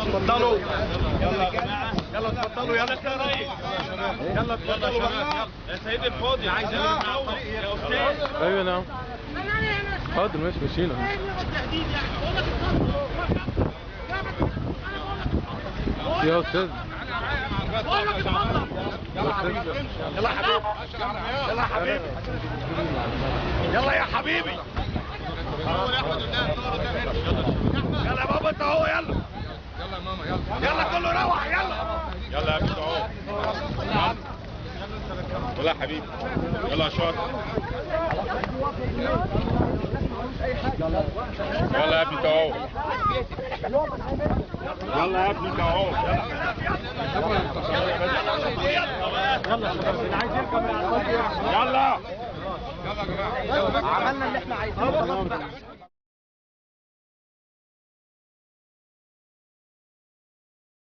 اتفضلوا يلا يا جماعة، يلا اتفضلوا، يلا يا ريس، يلا اتفضلوا بقى يا سيدي الفاضل. عايز يا استاذ. ايوه نعم حاضر ماشي مشينا. يا استاذ يلا حبيبي، يلا حبيبي، يلا يا حبيبي، يلا يا بابا انت اهو، يلا يلا يا ماما، يلا يلا كله روح، يلا يلا يا ابني اهو، يلا يا حبيبي، يلا يا شاطر، يلا يا ابني انت اهو، يلا يا ابني انت اهو، يلا يلا يا جماعة، عملنا اللي احنا عايزينه خلاص بقى.